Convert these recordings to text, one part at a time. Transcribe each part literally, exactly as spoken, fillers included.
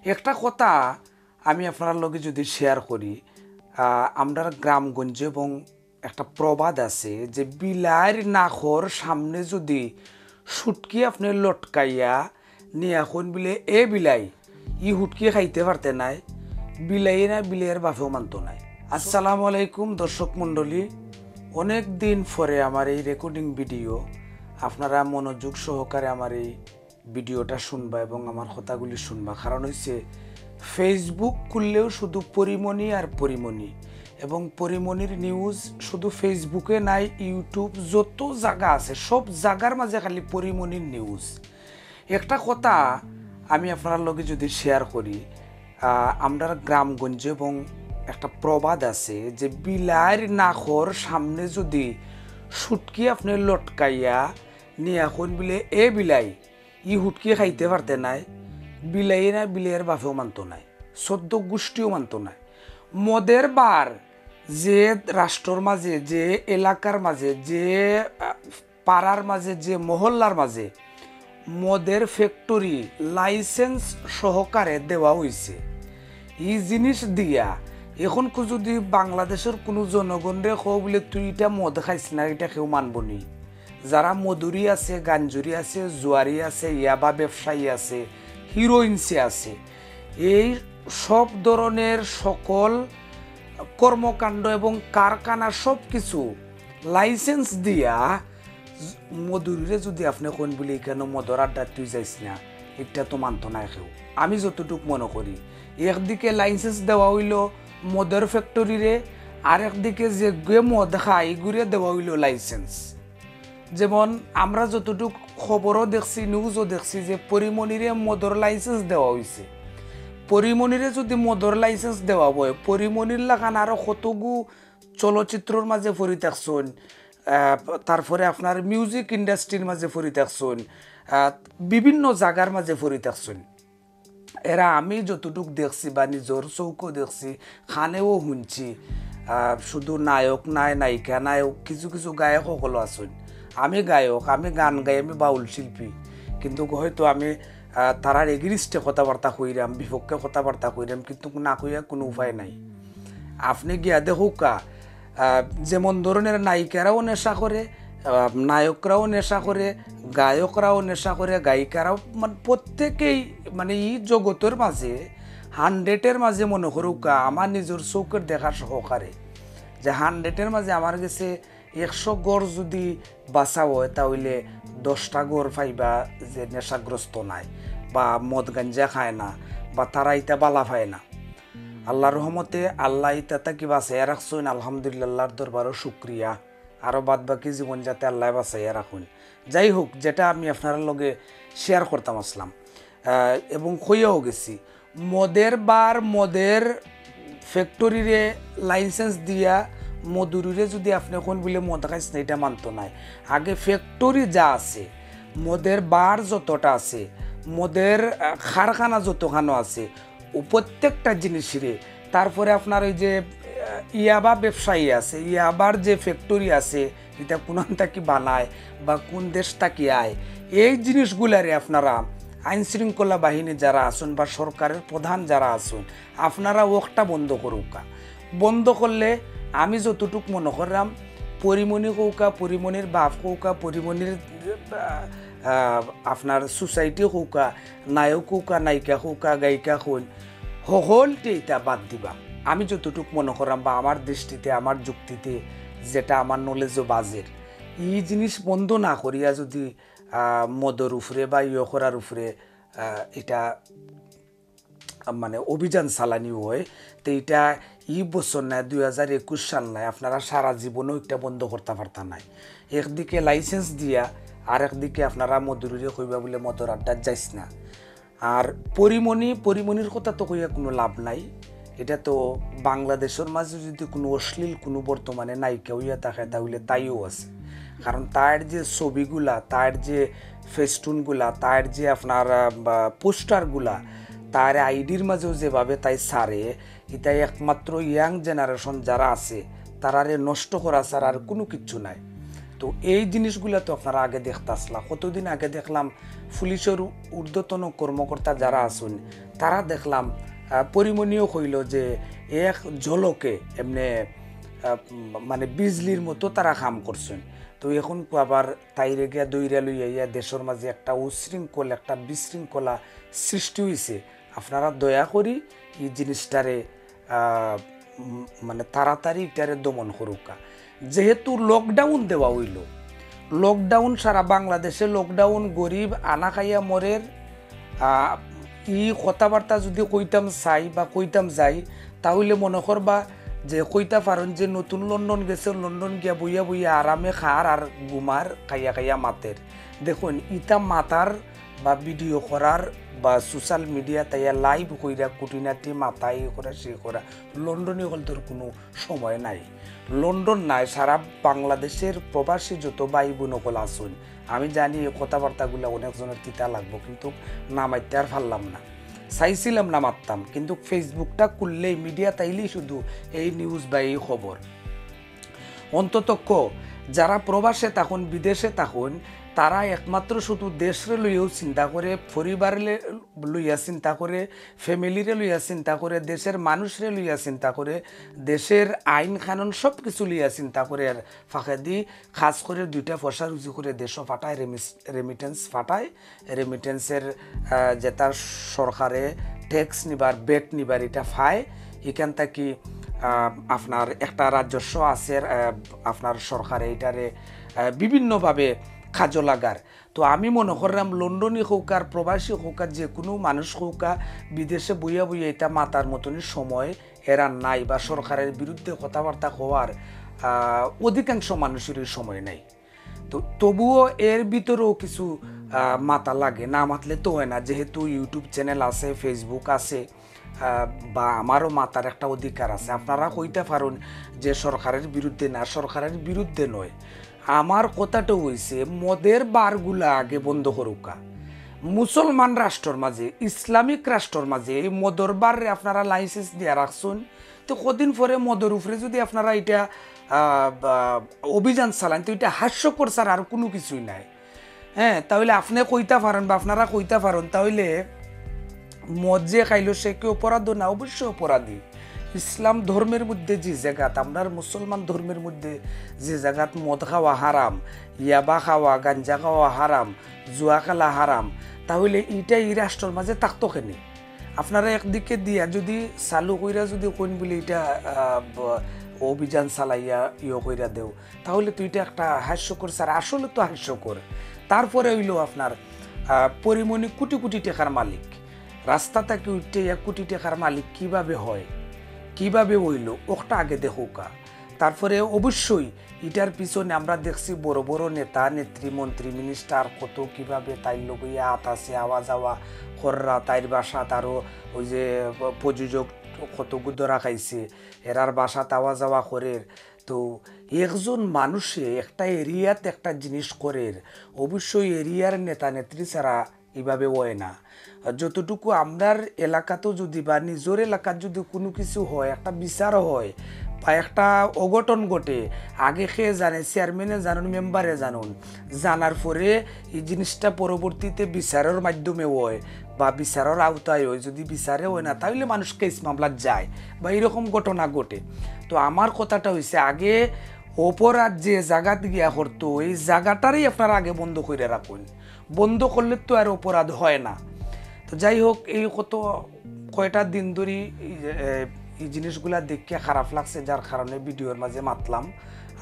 একটা কথা আমি আপনারার লগে যদি শেয়ার করি, আহ, আমরার গ্রামগঞ্জে এবং একটা প্রবাদ আছে যে বিলাইর নাকর সামনে যদি শুটকি আপনে লটকাইয়া নিয়া কইন বুলে, "এ বিলাই, ই হুটকি খাইতে পারতে নায়", বিলাইয়ে না বিলাইর বাপেও মানতো নায়। আসসালামু আলাইকুম দর্শক মণ্ডলী, অনেক দিন পরে আমার এই রেকর্ডিং ভিডিও, আপনারা মনোযোগ সহকারে আমার এই ভিডিওটা শুনবা এবং আমার কথাগুলি শুনবা। কারণ হইছে, Facebook খুললেও শুধু পরিমণি আর পরিমণি, এবং পরিমণির নিউজ শুধু Facebook-এ নাই, YouTube, যত জাগা আছে সব জাগার মাঝে খালি পরিমণির নিউজ। একটা কথা আমি আপনারার লগে যদি শেয়ার করি, আহ, আমরার গ্রামগঞ্জে এবং একটা প্রবাদ আছে যে বিলাইর নাকর সামনে যদি শুটকি আপনে লটকাইয়া নিয়া কইন বুলে, "এ বিলাই, ই হুটকি খাইতে পারতে নায়", বিলাইয়ে না বিলাইর বাপেও মানতো নায়, চোদ্দ গোষ্ঠীও মানতো নায়। মদের বার যে রাষ্ট্রর মাঝে, যে এলাকার মাঝে, যে, আহ, পাড়ার মাঝে, যে মহল্লার মাঝে মদের ফ্যাক্টরি লাইসেন্স সহকারে দেওয়া হইছে, ই জিনিস দিয়া এখন কু-, যদি বাংলাদেশর কুনু জনগণরে কও বুলে, "তুই ইটা মদ খাইস না", ইটা কেউ মানবো নি? যারা মদুরি আছে, গাঞ্জুরি আছে, জুয়ারি আছে, ইয়াবা ব্যবসায়ী আছে, হিরোইনসে আছে, এই সব ধরনের সকল কর্মকাণ্ড এবং কারখানা সব কিছু লাইসেন্স দিয়া মদুরিরে যদি আপনে কইন বুলে, "ইখানো মদর আড্ডা তুই যাইস না", ইটা তো মানতো নায় কেউ। আমি যতটুক মনো করি, একদিকে লাইসেন্স দেওয়া হইলো মদর ফ্যাক্টরিরে, আর একদিকে যেগুয়ে মদ খায়, ইগুরে দেওয়া হইলো লাইসেন্স। যেমন আমরা যতটুক খবরও দেখছি, নিউজও দেখছি যে পরিমণিরে মদর লাইসেন্স দেওয়া হইছে। পরিমণিরে যদি মদর লাইসেন্স দেওয়া হয়, পরিমণির লাখান আরো কতগু চলচ্চিত্রর মাঝে পড়ি থাকছইন, আহ, তারপরে আপনার মিউজিক ইন্ডাস্ট্রির মাঝে পড়ি থাকছইন, আহ, বিভিন্ন জাগার মাঝে পড়ি থাকছইন। এরা আমি যতটুক দেখছি বা নিজর চউখো দেখছি, কানেও হুনছি, আহ, শুধু নায়ক নায়, নায়িকা নায়ক, কিছু কিছু গায়ক অকলও আছইন। আমি গায়ক, আমি গান গাই, আমি বাউল শিল্পী, কিন্তু হয়তো আমি, আহ, তারার against-এ কথাবার্তা কইরাম, বিপক্ষে কথাবার্তা কইরাম, কিন্তু না কইয়া কুনু উপায় নাই। আপনে গিয়া দেখউক্কা, আহ, যেমন ধরনের নায়িকারাও নেশা করে, আহ, নায়করাও নেশা করে, গায়করাও নেশা করে, গায়িকারাও, মানে, প্রত্যেকেই, মানে, ই জগতর মাঝে, হান্ড্রেডর মাঝে মনো করউক্কা, আমার নিজর চউখর দেখা সহকারে, যে হান্ড্রেডর মাঝে আমার গেছে একশো ঘর যদি বাছা হয়, তা অইলে দশটা ঘর পাইবা যে নেশাগ্রস্ত নায়, বা মদ গাঞ্জা খায় না, বা তারা ইতা বালা পায় না। আল্লার রহমতে আল্লায় ইতা থাকি বাচাইয়া রাখছইন, আলহামদুলিল্লাহ, আল্লার দরবারও শুকরিয়া। আরো বাদ বাকি জীবন যাতে আল্লায় বাচাইয়া রাখইন। যাই হোক, যেটা আমি আপনারার লগে শেয়ার করতাম আছলাম, আহ, এবং কইয়াও গেছি, মদের বার, মদের ফ্যাক্টরিরে লাইসেন্স দিয়া মদুরিরে যদি আপনে কইন বুলে মদ খাইস না, ইটা মানতো নায়। আগে ফ্যাক্টরি যা আছে, মদের বার যতটা আছে, মদের, আহ, কারখানা যতখানো আছে, ও প্রত্যেকটা জিনিসরে, তারপরে আপনার ওই যে, আহ, ইয়াবা ব্যবসায়ী আছে, ইয়াবার যে ফ্যাক্টরি আছে, ইটা কুনান থাকি বানায় বা কুন দেশ থাকি আয়, এই জিনিসগুলারে আপনারা আইন শৃঙ্খলা বাহিনী যারা আছইন বা সরকারের প্রধান যারা আছইন, আপনারা অকটা বন্ধ করউক্কা। বন্ধ করলে আমি যতটুক মনো কররাম, পরিমণি কউক্কা, পরিমণির বাপ কউক্কা, পরিমণির, আহ, আহ, আপনার সোসাইটি কউক্কা, নায়ক কউক্কা, নায়িকা কউক্কা, গায়িকা কইন, হকলতে ইতা বাদ দিবা। আমি যতটুক মনো কররাম বা আমার দৃষ্টিতে, আমার যুক্তিতে, যেটা আমার নলেজও বাজের, ই জিনিস বন্ধ না করিয়া যদি, আহ, মদর উপরে বা ইয়ে করার উপরে, আহ, ইটা, আহ, মানে অভিযান চালানি হয়, তে ইটা ই বছর নায়, দুই হাজার একুশ সাল নায়, আপনারা সারা জীবনও ইটা বন্ধ করতা পারতা নায়। একদিকে লাইসেন্স দিয়া, আর একদিকে আপনারা মদুরিরে কইবা বুলে মদর আড্ডাত যাইস না। আর পরিমণি, পরিমণির কথা তো কইয়া কুনু লাভ নাই। ইটা তো বাংলাদেশর মাঝে যদি কুনু অশ্লীল কুনু বর্তমানে নায়িকা অইয়া থাকে, তা অইলে তাইও আছে। কারণ তার যে ছবিগুলা, তার যে ফেস্টুনগুলা, তার যে আপনার, আহ, বা পোস্টারগুলা, তার আইডির মাঝেও যেভাবে তাই ছাড়ে, ইটা একমাত্র ইয়াং জেনারেশন যারা আছে, তারারে নষ্ট করা ছাড়া আর কুনু কিচ্ছু নাই। তো এই জিনিসগুলা তো আপনারা আগে দেখতা আসলা। কতদিন আগে দেখলাম পুলিশর উ-, ঊর্ধ্বতন কর্মকর্তা যারা আছইন, তারা দেখলাম, আহ, পরিমণিও কইল যে এক ঝলকে এমনে, আহ, মানে বিজলির মতো তারা কাম করছইন। তো এখন আবার তাইরে গিয়া দইরা লইয়া ইয়া দেশর মাঝে একটা উশৃঙ্খল, একটা বিশৃঙ্খলা সৃষ্টি হইছে। আপনারা দয়া করি এই জিনিসটারে, আহ, উম, মানে তাড়াতাড়ি ইটারে দমন করুকা। যেহেতু lockdown দেওয়া হইল, lockdown সারা বাংলাদেশে lockdown, গরিব আনা খাইয়া মরের। আহ, ই কথাবার্তা যদি কইতাম চাই বা কইতাম যাই, তাহলে মনে করবা যে কইতা পারইন যে নতুন লন্ডন গেছে, লন্ডন গিয়া বইয়া বইয়া আরামে খার আর ঘুমার, খাইয়া খাইয়া মাতের। দেখইন, ইতা মাতার বা ভিডিও করার বা social media তাইয়া live কইরা কুটিনাটি মাতাই করা, সে করা, লন্ডনি হকলতর কোনো সময় নাই। লন্ডন নাই, সারা বাংলাদেশের প্রবাসী যত ভাই বোন হকল আছইন, আমি জানি এই কথাবার্তাগুলা অনেকজনের তিতা লাগবো, কিন্তু না মাততে আর পারলাম না। চাইছিলাম না মাততাম, কিন্তু Facebook-টা খুললেই, media তাইলেই শুধু এই news বা এই খবর। অন্তত ক-, যারা প্রবাসে থাকইন, বিদেশে থাকইন, তারা একমাত্র শুধু দেশরে লইয়াও চিন্তা করে, পরিবারে লইয়া চিন্তা করে, family-রে লইয়া চিন্তা করে, দেশের মানুষরে লইয়া চিন্তা করে, দেশের আইন কানুন সব কিছু লইয়া চিন্তা করে। আর ফাঁকেদি খাস করে দুইটা পয়সা রুজি করে দেশও ফাটায়, remittance ফাটায়। Remittance-এর, আহ, যেটা সরকারে tax নিবার, VAT নিবার, এটা পায়। এখান থাকি, আহ, আপনার একটা রাজস্ব আছে, আহ, আপনার সরকারে এটারে, আহ, বিভিন্নভাবে কাজো লাগার। তো আমি মনে করলাম লন্ডনি হউক আর প্রবাসী হউক আর যে কোনো মানুষ হউক, বিদেশে বইয়া বইয়া এটা মাতার মতনই সময় এরা নাই, বা সরকারের বিরুদ্ধে কথাবার্তা কওয়ার, আহ, অধিকাংশ মানুষেরই সময় নাই। তো তবুও এর ভিতরেও কিছু, আহ, মাতা লাগে, না মাতলে তো হয় না। যেহেতু YouTube channel আছে, Facebook আছে, আহ, বা আমারও মাতার একটা অধিকার আছে। আপনারা কইতা পারইন যে সরকারের বিরুদ্ধে না, সরকারের বিরুদ্ধে নয়। আমার কথাটা হইছে মদের বারগুলা আগে বন্ধ করুকা। মুসলমান রাষ্ট্রর মাঝে, ইসলামিক রাষ্ট্রর মাঝে এই মদর বাররে আপনারা license দিয়া রাখছইন, তো কদিন পরে মদর উপরে যদি আপনারা এটা, আহ, বা, অভিযান চালান, তো এটা হাস্যকর ছাড়া আর কোনো কিছুই নাই। হ্যাঁ, তাহলে আপনি কইতা পারইন বা আপনারা কইতা পারইন, তাহলে মদ যে খাইলো সে কি অপরাধ না? অবশ্যই অপরাধী। ইসলাম ধর্মের মধ্যে যে জাগাত, আপনার মুসলমান ধর্মের মধ্যে যে জাগাত মদ খাওয়া হারাম, ইয়াবা খাওয়া, গাঞ্জা খাওয়া হারাম, জুয়া খেলা হারাম, তাহলে এটা এই রাষ্ট্রর মাঝে থাকতো কেনে? আপনারা একদিকে দিয়া যদি চালু কইরা যদি কইন বলে এটা, আহ, ব-, অভিযান চালাইয়া ইয়ে কইরা দেও, তাহলে তো এটা একটা হাস্যকর ছাড়া, আসলে তো হাস্যকর। তারপরে হইলো আপনার, আহ, পরিমণি কোটি কোটি টাকার মালিক, রাস্তা থাকি উঠে এক কোটি টাকার মালিক কিভাবে হয়, কিভাবে হইলো, ওটা আগে দেখুকা। তারপরে অবশ্যই ইটার পিছনে আমরা দেখছি বড় বড় নেতা, নেত্রী, মন্ত্রী, minister কত কিভাবে তাইর লগে আত আছে, আওয়া যাওয়া কররা, তাইর বাসাত আরও ওই যে প্রযোজক কতগু ধরা খাইছে, এরার বাসাত আওয়া যাওয়া করের। তো একজন মানুষে একটা এরিয়াত একটা জিনিস করের, অবশ্যই এরিয়ার নেতা নেত্রী ছাড়া ইভাবে হয় না। যতটুকু আমরার এলাকাতও যদি বা নিজর এলাকাত যদি কুনু কিছু হয়, একটা বিচার হয় বা একটা অঘটন ঘটে, আগে কে জানে, চেয়ারম্যানে জানুন, মেম্বারে জানুন, জানার পরে ই জিনিসটা পরবর্তীতে বিচারর মাধ্যমে হয় বা বিচারর আওতায় হয়। যদি বিচারে হয় না, তাইলে মানুষ কেস মামলাত যায় বা এরকম ঘটনা ঘটে। তো আমার কথাটা হইছে, আগে অপরাধ যে জাগাত গিয়া করতো, এই জাগাটারেই আপনারা আগে বন্ধ কইরা রাখুন। বন্ধ করলে তো আর অপরাধ হয় না। তো যাই হোক, এই কত কয়টা দিন ধরি এই, এ, এই জিনিসগুলা দেখিয়া খারাপ লাগছে, যার কারণে ভিডিওর মাঝে মাতলাম।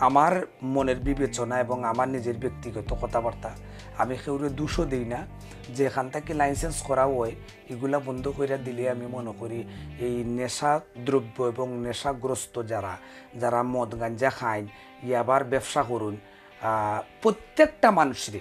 আমার মনের বিবেচনা এবং আমার নিজের ব্যক্তিগত কথাবার্তা, আমি কেউরে দোষও দেই না। যেখান থাকি license করা হয়, এগুলা বন্ধ কইরা দিলে আমি মনে করি এই নেশা দ্রব্য এবং নেশাগ্রস্ত যারা, যারা মদ গাঞ্জা খাইন, ইয়াবার ব্যবসা করুন, আহ, প্রত্যেকটা মানুষরে,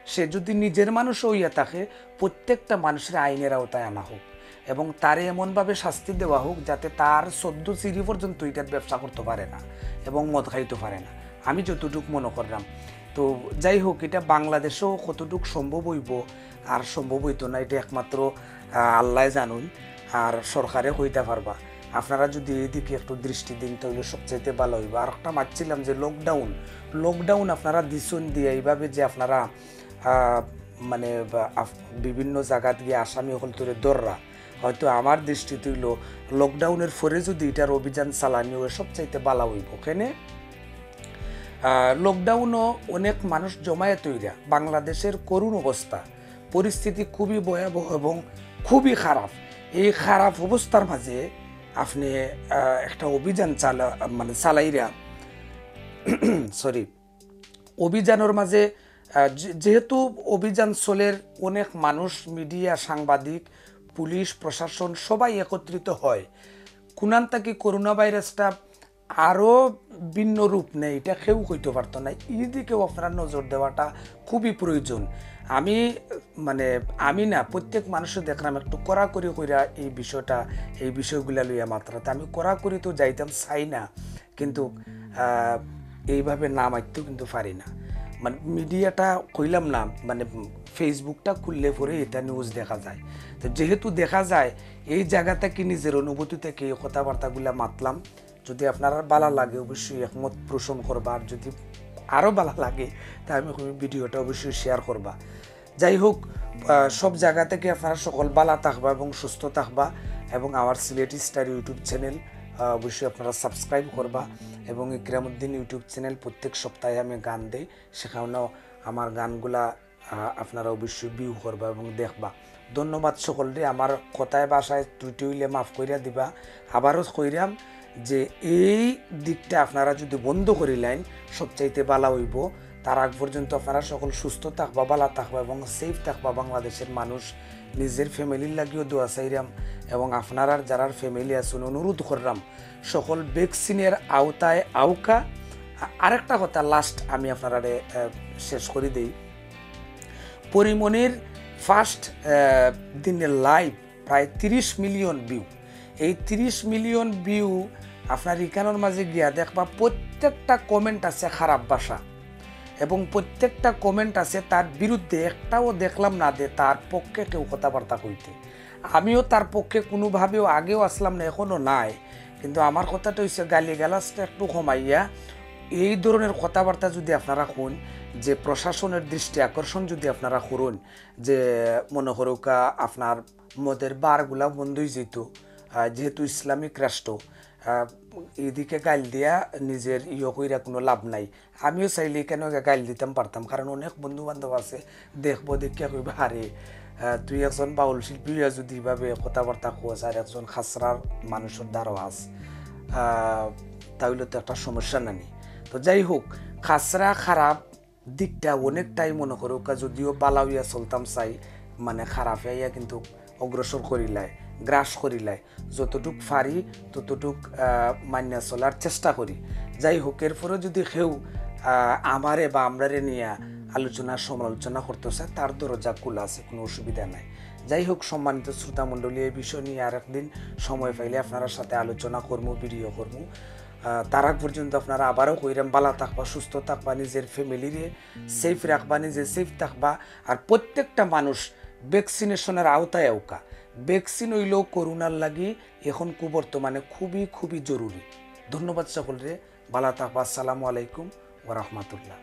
সে যদি নিজের মানুষ হইয়া থাকে, প্রত্যেকটা মানুষরে আইনের আওতায় আনা হোক এবং তারে এমনভাবে শাস্তি দেওয়া হোক যাতে তার চোদ্দ সিঁড়ি পর্যন্ত এটার ব্যবসা করতে পারে না এবং মদ খাইতে পারে না, আমি যতটুক মনে করলাম। তো যাই হোক, এটা বাংলাদেশেও কতটুক সম্ভব হইব আর সম্ভব হইতো না, এটা একমাত্র, আহ, আল্লায় জানুন আর সরকারে কইতা পারবা। আপনারা যদি এইদিকে একটু দৃষ্টি দিন, তাহলে সবচাইতে ভালা অইবো। আর একটা মাতছিলাম যে লকডাউন, লকডাউন আপনারা দিছইন দিয়া এইভাবে যে আপনারা, আহ, মানে, বা আফ-, বিভিন্ন জাগাত গিয়া আসামি অকলতরে ধররা, হয়তো আমার দৃষ্টিত অইলো লকডাউনের পরে যদি ইটার অভিযান চালানি অয়, সবচাইতে ভালা অইবো। কেনে, আহ, লকডাউনও অনেক মানুষ জমায়েত অইরা, বাংলাদেশের করুণ অবস্থা, পরিস্থিতি খুবই ভয়াবহ এবং খুবই খারাপ। এই খারাপ অবস্থার মাঝে আপনি, আহ, একটা অভিযান চালা-, মানে, চালাইরা, সরি, অভিযানের মাঝে, আহ, যে-, যেহেতু অভিযান চলের, অনেক মানুষ, মিডিয়া, সাংবাদিক, পুলিশ, প্রশাসন সবাই একত্রিত হয়। কুনান থাকি করোনা ভাইরাসটা আরও ভিন্ন রূপ নেয়, এটা কেউ কইতে পারতো না। এই দিকেও আপনারা নজর দেওয়াটা খুবই প্রয়োজন। আমি, মানে, আমি না, প্রত্যেক মানুষে দেখলাম একটু কড়াকড়ি কইরা এই বিষয়টা, এই বিষয়গুলা লইয়া মাতরা। তে আমি কড়াকড়ি তো যাইতাম চাই না, কিন্তু, আহ, এইভাবে না মাততেও কিন্তু পারি না। মানে, মিডিয়াটা কইলাম না, মানে, ফেসবুকটা খুললে পরে এটা নিউজ দেখা যায়। তো যেহেতু দেখা যায়, এই জায়গা থাকি নিজের অনুভূতি থাকি এই কথাবার্তাগুলা মাতলাম। যদি আপনারার ভালা লাগে, অবশ্যই একমত পোষণ করবা, আর যদি আরও ভালা লাগে, তা আমি কইমু ভিডিওটা অবশ্যই শেয়ার করবা। যাই হোক, আহ, সব জায়গা থাকি আপনারা সকল ভালা থাকবা এবং সুস্থ থাকবা, এবং আমার সিলেটি স্টার YouTube চ্যানেল, আহ, অবশ্যই আপনারা সাবস্ক্রাইব করবা, এবং ইকরামুদ্দিন YouTube চ্যানেল প্রত্যেক সপ্তাহে আমি গান দেই, সেখানেও আমার গানগুলা, আহ, আপনারা অবশ্যই ভিউ করবা এবং দেখবা। ধন্যবাদ সকলরে। আমার কথায় ভাষায় ত্রুটি অইলে মাফ কইরা দিবা। আবারও কইরাম যে এই দিকটা আপনারা যদি বন্ধ করিলাইন, সবচাইতে ভালা অইবো। তার আগ পর্যন্ত আপনারা সকল সুস্থ থাকবা, ভালা থাকবা এবং সেফ থাকবা। বাংলাদেশের মানুষ, নিজের ফ্যামিলির লাগিও দোয়া চাইরাম, এবং আপনারার যারার ফ্যামিলি আছইন, অনুরোধ কররাম সকল ভ্যাকসিনের আওতায় আউকা। আ-, আরেকটা কথা লাস্ট আমি আপনারারে, আহ, শেষ করি দেই। পরিমণির ফার্স্ট, আহ, দিনের লাইভ প্রায় তিরিশ মিলিয়ন ভিউ। এই তিরিশ মিলিয়ন ভিউ আপনার ইকানোর মাঝে গিয়া দেখবা, প্রত্যেকটা কমেন্ট আছে খারাপ ভাষা, এবং প্রত্যেকটা কমেন্ট আছে তার বিরুদ্ধে। একটাও দেখলাম না যে তার পক্ষে কেউ কথাবার্তা কইতে। আমিও তার পক্ষে কোনোভাবেও আগেও আসলাম না, এখনও নাই, কিন্তু আমার কথাটা হইছে গালিগালাজটা একটু কমাইয়া এই ধরনের কথাবার্তা যদি আপনারা কইন, যে প্রশাসনের দৃষ্টি আকর্ষণ যদি আপনারা করইন, যে মনে করুকা আপনার মদের বারগুলা বন্ধ হয়ে যেত, আহ, যেহেতু ইসলামিক রাষ্ট্র, আহ, এদিকে গাইল দিয়া নিজের ইয়ে কইরা কোনো লাভ নাই। আমিও চাইলে কেন গাইল দিতাম পারতাম, কারণ অনেক বন্ধু বান্ধব আছে, দেখবো দেখিয়া কইবা, "আরে, আহ, তুই একজন বাউল শিল্পী হইয়া যদি এইভাবে কথাবার্তা কস আর একজন খাসরার মানুষের দ্বারও আস, আহ, তাহলে তো একটা সমস্যা নানি।" তো যাই হোক, খাসরা খারাপ দিকটা অনেকটাই মনে করুকা, যদিও বালা হইয়া চলতাম চাই, মানে খারাপে আইয়া কিন্তু অগ্রসর করিলায়, গ্রাস করিলায়। যতটুক পারি ততটুক, আহ, মানিয়া চলার চেষ্টা করি। যাই হোক, এরপরেও যদি কেউ, আহ, আমারে বা আমরারে নিয়া আলোচনা সমালোচনা করতে চায়, তার দরজা খোলা আছে, কোনো অসুবিধা নাই। যাই হোক, সম্মানিত শ্রোতা মণ্ডলী, এই বিষয় নিয়ে আরেকদিন সময় পাইলে আপনারার সাথে আলোচনা করমু, ভিডিও করমু। আহ, তার আগ পর্যন্ত আপনারা আবারও কইরাম, বালা থাকবা, সুস্থ থাকবা, নিজের ফ্যামিলিরে সেফ রাখবা, নিজে সেফ থাকবা। আর প্রত্যেকটা মানুষ ভ্যাকসিনেশনের আওতায় আউকা। ভ্যাকসিন হইলেও করোনার লাগি এখন কু-, বর্তমানে খুবই, খুবই জরুরি। ধন্যবাদ সকলরে, বালা থাকবা। আসসালামু আলাইকুম ওয়া রাহমাতুল্লাহ।